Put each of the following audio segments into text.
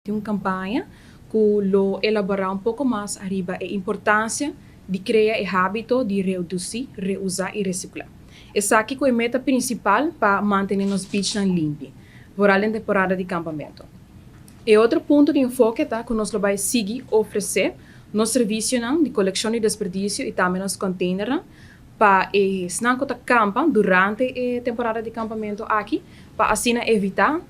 Tin un campaña cu lo elabora un poco mas ariba e importancia di crea e habito di reduci, reusa y recicla. Esaki cu e meta principal pa mantene nos beachnan limpi, vooral den temporada di campamento. E otro punto di enfoke ta cu nos lo bay sigui ofrece nos servicionan di coleccion di desperdicio y tambe nos containernan pa esnan cu ta campa durante e temporada di campamento aki pa asina evita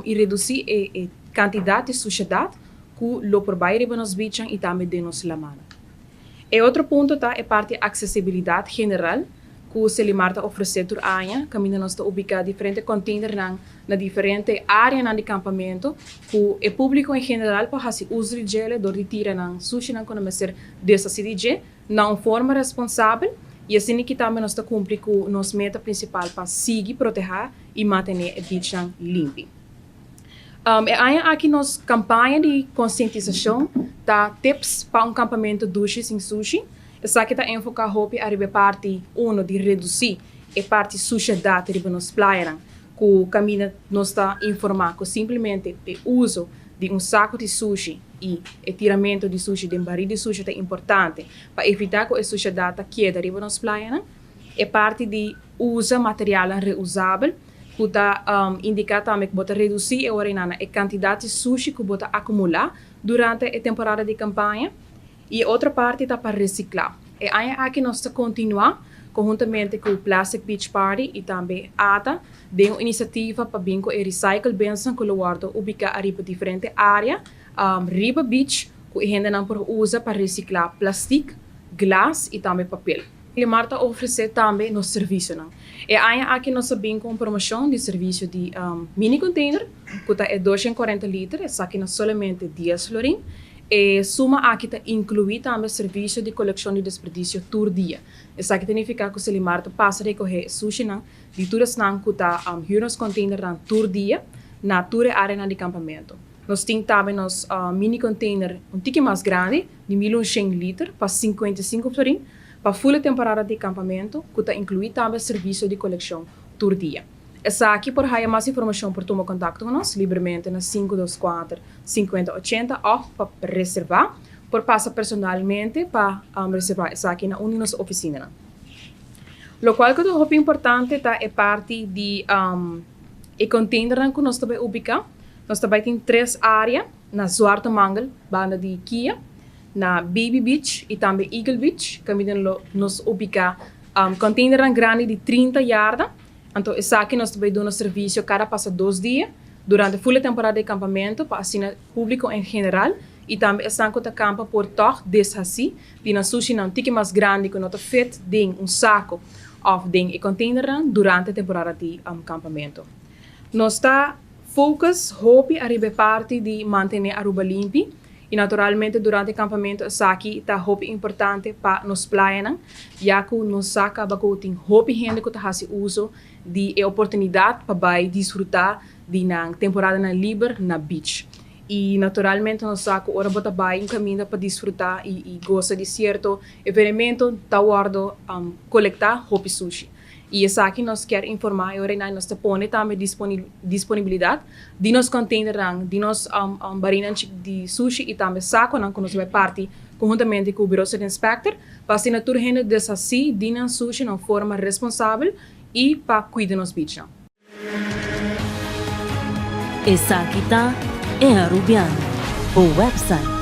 y reduci e cantidad di sushedad cu lo por bay riba nos beachnan y tambe den nos lamannan. E otro punto ta e parti accesibilidad general cu Selimar ta ofrece tur aña, caminda nos ta ubica diferente containernan na diferente areanan di campamento cu e publico en general por haci uso di djele dor di tira nan sushinan cu nan mester deshaci di dje na un forma responsabel y asina ki tambe nos ta cumpli cu nos meta principal pa sigui proteha y mantene e beachnan limpi. E aña aki nos campaña di concientisacion ta Tips pa un campamento dushi sin sushi. Esaki ta enfoca hopi ariba e parti uno di reduci e parti sushedad riba nos playanan cu caminda nos ta informa cu simplemente e uso di un saco di sushi y e tiramento di sushi den baril di sushi ta importante pa evita cu e sushedad ta keda riba nos playanan. E parti di usa materialnan reusabel ku ta indiká tambe ku bo ta redusí e ora einan e kantidat di sushi ku bo ta akumulá durante e temporada di kampaña. I e otro parti ta pa resiklá. E aña aki nos ta kontinuá konhuntamente ku Plastic Beach Party i tambe ata den un inisiativa pa bin ku e recycle binsnan ku lo wòrdu ubiká ariba diferente área riba beach ku e hendenan por usa pa resiklá plastik, glas i tambe papel. Limar ta ofresé tambe nos servisionan. E aña aki nos a bin ku un promoshon di servisio di mini container ku ta e 240 liter, esaki na solamente dies florin. E suma aki ta inkluí tambe servisio di kolekshon di desperdisio tur dia. Esaki ta nifiká ku Selimar ta pasa rekohé e sushinan di tur esnan ku ta hür nos containernan tur dia na tur e áreanan di kampamentu. Nos tin tambe nos mini container un tiki mas grandi di 1100 liter pa 55 florin pa full e temporada di campamento cu ta inclui tambe servicio di coleccion tur dia. Esaki por haya mas informacion por tuma contacto cu nos libremente na 524 50 80 of pa reserva por pasa personalmente pa reserva esaki na un di nos oficinanan. Locual cu ta hopi importante ta e parti di e containernan cu nos ta bay ubica. Nos ta bay tin tres area na Zwarte Mangel banda di Kia, na Baby Beach y tambe Eagle Beach caminda lo nos ubica containernan grandi di 30 yarda. Anto esaki nos ta bay duna servicio cada pasa dos dia durante full e temporada di campamento pa asina publico en general y tambe esnan cu ta campa por tog deshaci di nan sushinan tiki mas grandi cu no ta fit den un saco of den e containernan durante temporada di campamento. Nos ta focus hopi ariba e parti di mantene Aruba limpi y naturalmente durante campamento esaki ta hopi importante pa nos playanan ya cu nos sa caba cu tin hopi hende cu ta haci uso di e oportunidad pa bay disfruta di nan temporadanan liber na beach. Y naturalmente nos sa cu ora bo ta bay un caminda pa disfruta y gosa di cierto evenemento ta wordo colecta hopi sushi. Y esaki nos kier informa e ora einan nos ta pone tambe disponibilidad di nos containernan, di nos barinan di sushi y tambe saconan cu nos lo bay parti conhuntamente cu Bureau City Inspector pa asina tur hende deshaci di nan sushi na un forma responsabel y pa cuida nos beachnan. Esaki ta E Arubiano, bo website.